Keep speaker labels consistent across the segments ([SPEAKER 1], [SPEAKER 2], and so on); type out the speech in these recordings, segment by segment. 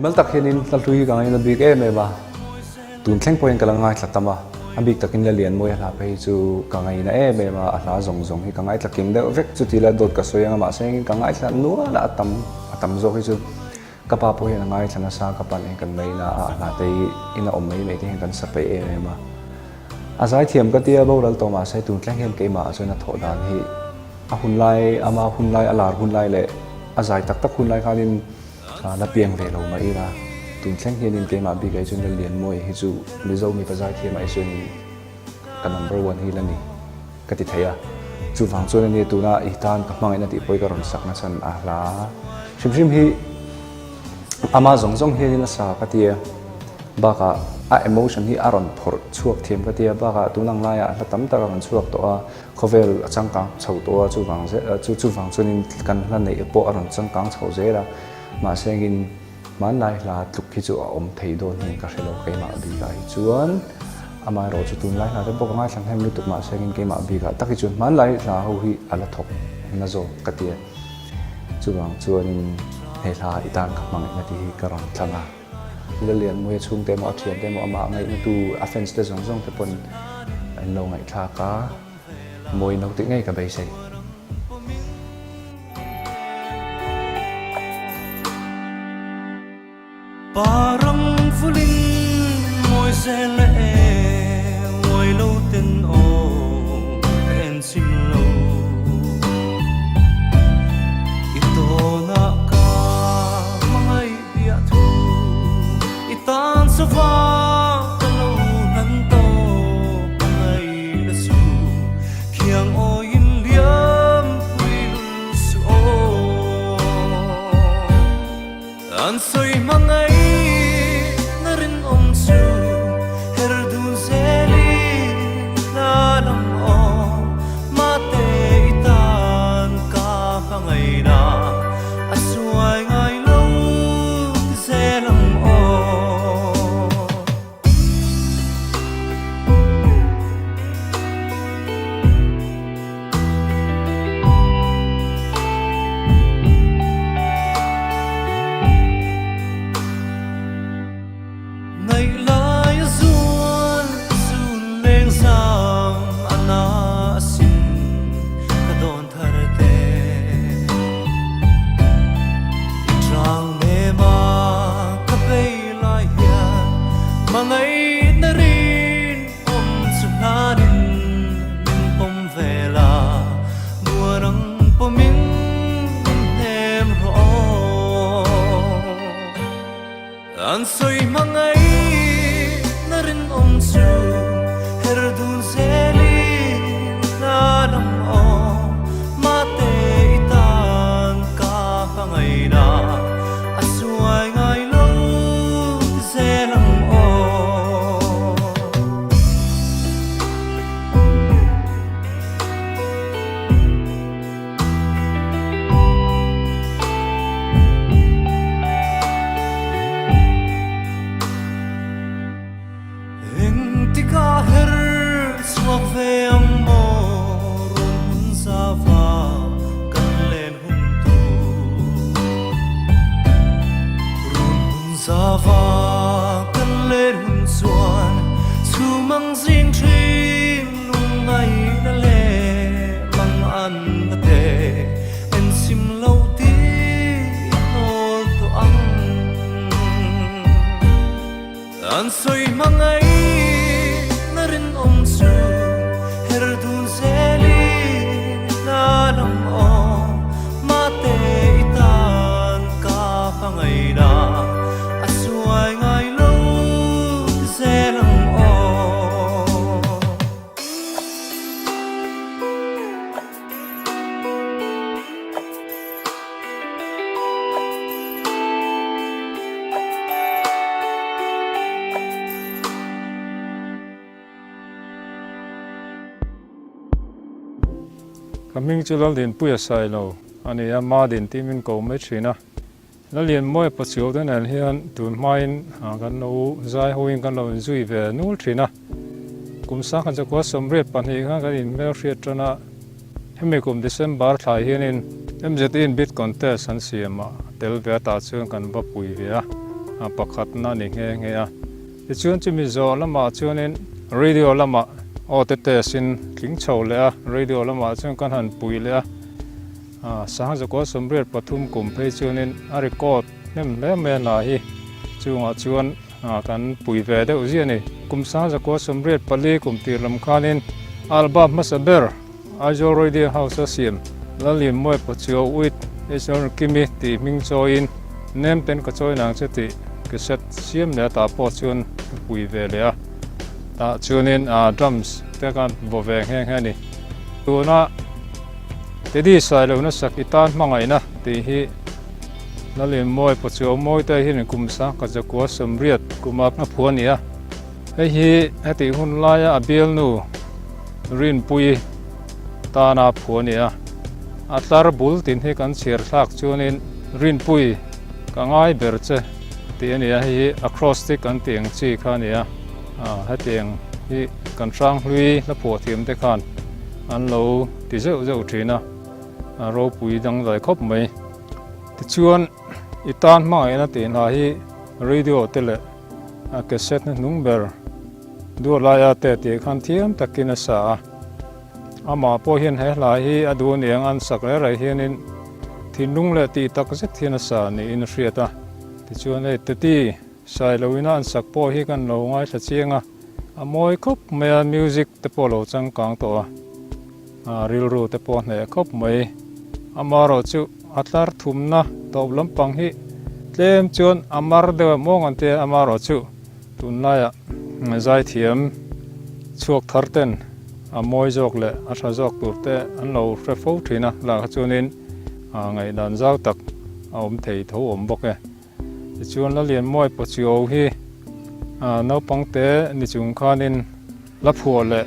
[SPEAKER 1] Mimal tak hianin hla hlui hi ka ngaina bik em em a, tun thleng pawhin ka la ngaithla tam a, a bik takin Lalianmawia hla phei hi chu ka ngaina em em a, a hla zawng zawng hi ka ngaithla kim deuh vek, chuti la dawt ka sawi ang a mahse engin ka ngaithla nual a, a tam a tam zawk hi chu ka pa pawh hian a ngaithla nasa, ka pa nen kan ngaina a, a hla te hi ina awm mai mai te hian kan sa peih em em a. A zaithiam ka tia boral tawh mahse tun thleng hian keimah ah chuan a thawh dan hi a hun lai ama hun lai a lar hun lai leh a zai tak tak hun lai khanin la piang ve lo mah ila tun thleng hianin keimah bik ah hi chuan Lallianmawia hi chu Mizo mipa zaithiam ah hi chuanin ka number one hi la ni ka ti thei a chuvang chuan ania tuna i tan ka hmangaihna tih pawh hi ka rawn sak nachhan a hla hrim hrim hi Ama zawng zawng hianin a sa ka ti a, bakah a emotion hi a rawn phawrh chhuak thiam ka ti a, bakah tun ang laiah hla tam tak a rawn chhuak tawh a, khawvel a changkang chho tawh a, chuvang zel chu chuvang chuanin kan hla neih pawh a rawn changkang chho zel a, mahse engin hmanlai hla tluk hi chu a awm thei dawn hian ka hre lo keimah bikah hi chuan amaherawh chu tunlai hla te pawh ka ngaithla hnem lutuk mahse engin keimah bikah tak hi chuan hmanlai hla ho hi a la thawk na zawk ka ti a. Chuvang chuanin he hla i tan ka hmangaihna tih hi ka rawn thlang a. Lalianmuia chhungte emaw a thiante emaw amah ngaihna-tu a fans te zawng zawng te pawn an lo ngaihthlak a, mawi no tih ngei ka beisei.
[SPEAKER 2] Parang vulin mawi zel e uai lo ten aw ka en chim lo I tawnah ka hmangaih biah thu I tan sava ka lo hlan tawp ka ngaih na chu Khiang awiin liam pui lul suh aw. An sawi hmangaih na rinawm chu her dun zelin hla lam aw mate i tan ka hmangaihna a suai ngai lo ti zel ang aw. Ngaih lai a zual zun leng zam a na a sin ka dawn thar te. I ṭang nem a ka bei lai hian hmangaihna rin awm chu hlanin min pawm ve la, buan ang pawmin min hnem rawh aw. An sawi hmangaih na rinawm chu her dun zelin hla lam aw mate i tan ka hmangaihna a suai ngai lo ti zel ang aw. Engtikah her chhuak ve ang maw run hun zava kan len hun tur. Run hun zava kan len hun chuan chhum ang zing thin lungngaihna leh mang an na te en sim lo tih i hnawl tawh ang. An sawi hmangaih na rinawm chu her dun zelin hla lam aw mate i tan ka hmangaihna a suai ngai lo ti zel ang aw.
[SPEAKER 3] Ka hming chu Laldinpuia Sailo a ni a, Madin tih min ko mai thin a. Lalianmawia Pachuau te nen hian tun hmain kan lo zai hoin kan lo inzui ve nul thin a. Kum sangkhat zakua 82 khan kan inhmelhriat tan a, hemi kum December thlai hianin MZE in bid contest an siam a, tel ve atah chuan kan va pui ve a. pakhatna a ni nghe nghe a. Tichuan chumi zawh lamah chuanin radio lamah aw te test in tling chho leh a, radio lamah chuan kan han pui leh a, Sangzakua 83 kum phei chuanin a record hnem hle mai a hna hi chungah chuan kan pui ve deuh ziah a ni. Kum Sangzakua 84 kum tir lam khanin album hmasa ber Aizawl Radio House a siam Lallianmawia Pachuau Uit HR Kimi tih hming chawiin Nem ten ka chawi nang che tih cassette siam leh atah pawh chuan ka pui ve leh a, tah chuanin drums te khan vaw ve nghe nghe a ni. Tuna Teddy Sailo nasak i tan hmangaihna tih hi Lallianmawia Pachuau Mawite hian kum 1980 kuma a phu a ni a, hei hi hetih hun laia a bialnu Rinpui tana phu a ni a, a tlar bul tin hi kan chhiar thlak chuanin Rinpui ka ngai ber che tih a ni a, hei hi acrostic an tih ang chi kha a ni a, hetiang hi kan hranghlui hla phuah thiam te khan an lo ti zeuh zeuh thin a, a ropui dangdai khawp mai. Tichuan i tan hmangaihna tih hna hi radio te leh a cassette hnuhnung ber Duhlaia te tih khan thiam takin a sa a, amah pawh hian he hla hi a duh aniang an sak reh reh hianin thinlung leh tih tak zet hian a sa niin a hriat a. Tichuan hei Teti Sailoina an sak pawh hi kan lo ngaithla chiang a, a mawi khawp mai a, music te pawh a lo changkang tawh a, a rilru te pawh a hneh khawp mai. Amaherawhchu chu a tlar thumna tawp lampang hi tlem chuan a mar deuh a mawng an tia, amaherawhchu Tunlaiah zaithiam chhuak thar ten a mawi zawk leh a tha zawk tur te an lo hre fo thin a, lah kha chuanin ngaihdan zau tak a awm thei tho awm bawk e. Tichuan Lalianmawi Pachuau hi naupang te ni chung khanin la phuah leh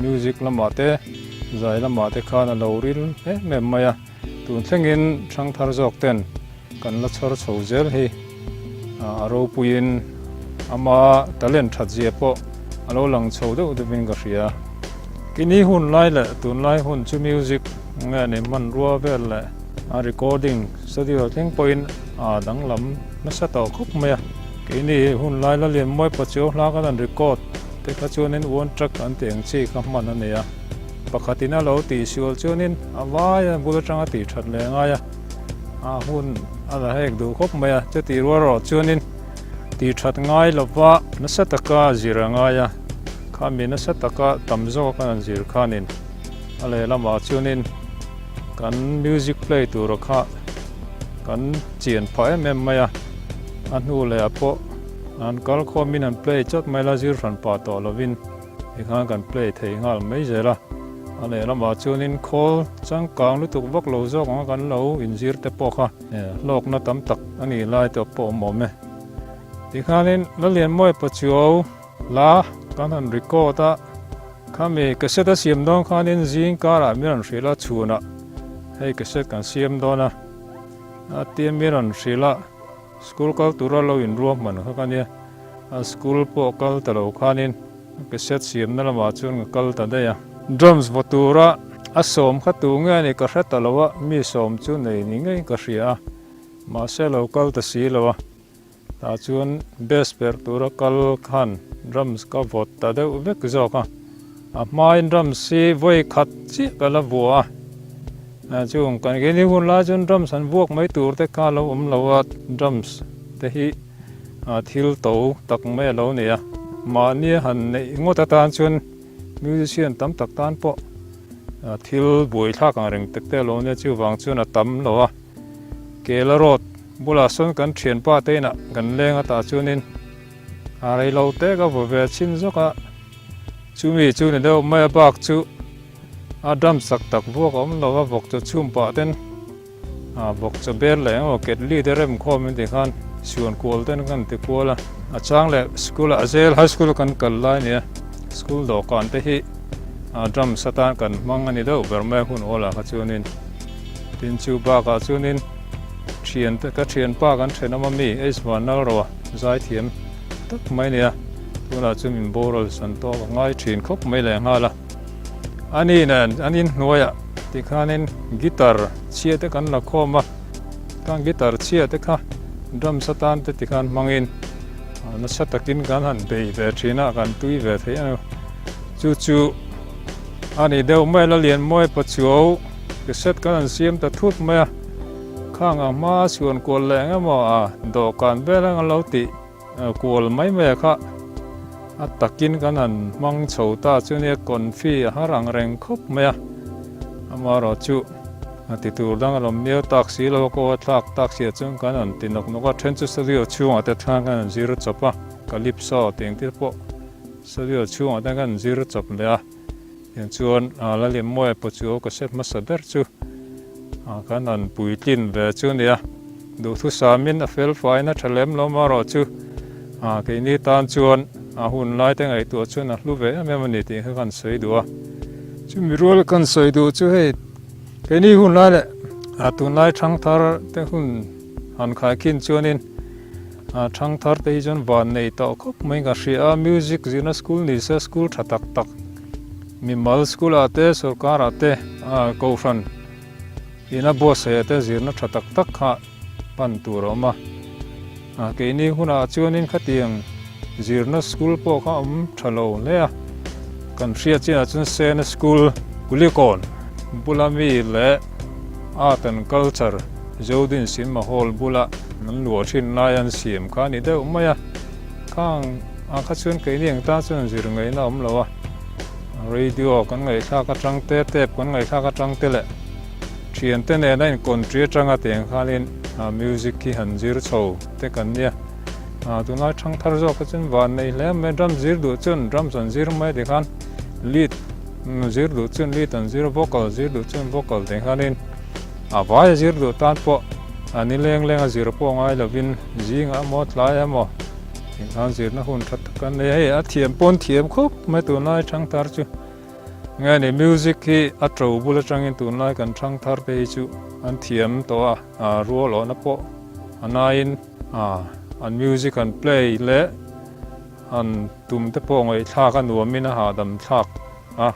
[SPEAKER 3] music lamah te zai lamah te khan a lo ril em em mai a, tun thlengin thangthar zawk ten Kan la chhawr chho zel hi a ropuiin ama talent that zia pawh a lo lang chho deuh deuhin ka hria. Kini hun lai leh tunlai hun chu music nge ni hmanrua vel leh a recording studio thleng pawhin a danglam nasa tawh khawp mai a. Keini hun lai la lian mawi pachuau hla kan han record te kha chuanin one track an tih ang chi kha hman a ni a. Pakhatin a lo tihsual chuanin a vaia bul atanga tih that leh a ngai a. A hun a la hek duh khawp mai a, chutih rual erawh chuanin tih that ngai lova nasa taka zir a ngai a, khami nasa taka tam zawk a han zir khanin a lehlamah chuanin kan music play tura kha kan chian phah em em mai a, a hnu lehah pawh an kal khawmin an play chawt mai la zir hran pah tawh lovin. Tikhan kan play thei nghal mai zel a, a lehlamah chuanin khawl changkang lutuk vak lo zawk anga kan lo inzir te pawh kha hlawkna tam tak a nih lai tawh pawh awm awm e. Tikhanin Lalianmawia Pachuau hla kan han record a, khami cassette a siam dawn khanin zing karah min rawn hrilh a, chhunah hei cassette kan siam dawn a, a tia min rawn hrilh a. School kal tura lo inruahman kha ka nia, a school pawh kal ta lo khanin cassette siamna lamah chuan ka kal ta daih a. Drums vaw tura a sawm kha tu nge a ni ka hre ta lo a, mi sawm chu nei ni ngei ka hria a, mahse lo kal ta si lo a, tah chuan bass perh tura kal khan drums ka vawt ta deuh vek zawk a, a hmain drums hi vawi khat chiah ka la vua a. Chung kan keini hun lai chuan drums an vuak mai tur te kha lo awm lo a, drums te hi thil to tak mai a lo ni a, mahni han neih ngawt atan chuan musician tam tak tan pawh thil buaithlak ang reng tak te a lo nia, chuvang chuan a tam lo a, Kela road bulah sawn kan thianpa te inah kan leng atah chuanin a reilo te ka vaw ve chhin zawk a, chumi chu ni deuh mai a bak chu. A drum sak tak vuak a awm lo a, vawk chaw chhum pah ten ah vawk chaw bel leh emaw ketli te rem khawm in ti khan suan kual ten kan ti kual a, a chang leh school ah zel high school kan kal lai nia school dawhkan te hi ah drums atan kan hmang a ni deuh ber mai a hun awl ah kha chuanin tin chu bakah chuanin thian te ka thianpa kan thenawm a mi H Vanlalroa zaithiam tak mai nia tunah chuan min boral san tawk a ngai thin khawp mai leh nghal a. A ni nen an inhnuaiah tikhanin guitar chhia te kan la khawm a, khang guitar chhia te kha. Drums atan te tikhan hmangin nasa takin kan han bei ve thin a, kan tui ve thei a ni. Chu chu a ni deuh mai a, Lalianmawia Pachuau cassette kan han siam ta thut mai a, khang a hma chhuan kual leh eng emaw a dawhkan vel ang a lo tih kual mai mai a kha a takin kan han hmang chho ta chu nia confi a har ang reng khawp mai a, amaherawh chu. A ti tur dang a lawm miau tak si lo a, kaw a thlak tak si ah chuan kan han ti nawk nawk a, then chu studio chhungah te khan kan han zir chawp a, calypso tih engtir pawh studio chhungah te kan han zir chawp leh a, tiang chuan Lalimawia Pachuau cassette hmasa ber chu kan han puitlin ve chu a ni a, duhthusamin a fel faiin a tha lem lo marawh chu keini tan chuan a hun lai te ngaihtuah chuan a hlu ve em em a ni tih kha kan sawi duh a, chumi rual kan sawi duh chu hei. Keini hun lai leh tunlai thangthar te hun han khaikhin chuanin thangthar te hi chuan van nei tawh khawp mai ka hria a, music zirna school ni se school tha tak tak mimal school ah te sorkar ah te kohhran ina buatsaih ah te zirna tha tak tak kha pan tur a awm a, keini hunah chuanin khatiang zirna school pawh kha awm tha lo hle a, kan hriat chinah chuan Sena School Kulikawn bula mi leh Art and Culture Zodin Cinema Hall bula an luah thin lai an siam kha a ni deuh mai a, khang ah kha chuan keini ang tan chuan zir ngaihna a awm lo a, radio kan ngaihthlak atang te, tape kan ngaihthlak atang te leh. Thiante nena inkawnṭi atanga tiang khanin music hi han zir chho te kan nia. Tunlai ṭhangthar zawk kha chuan van nei hle mai, drum zir duh chuan drums an zir mai tikhan lead zir duh chuan lead an zir, vocal zir duh chuan vocal tih khanin a vaia zir duh tan pawh a ni leng lenga zir pawh ngai lovin zingah emaw tlaiah emaw tih khan zirna hun ṭha tak an nei a, hei a thiam pawn thiam khawp mai tunlai ṭhangthar chu. Nge ni music hi a to bul atangin tunlai kan thang thar te hi chu an thiam tawh a, a rual awhna pawh a naiin an music an play leh an tum te pawh ngaihthlak a nuamin a hahdam thlak a,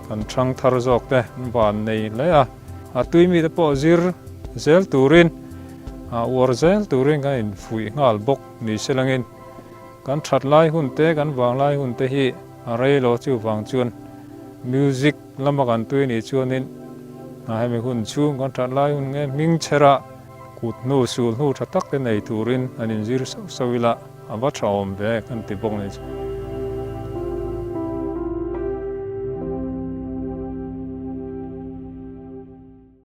[SPEAKER 3] kan thang thar zawk te an van nei hle a, a tui mite pawh zir zel turin uar zel turin kan infuih nghal bawk ni se langin kan that lai hun te kan vang lai hun te hi A rei lo chuvang chuan music lama kan tui nih chuanin a hemi hun chhung kan that lai hun nge hming chhera kut hnu sul hnu tha tak te nei turin an inzir sauh sauh ila a va tha awm ve kan ti bawk ni.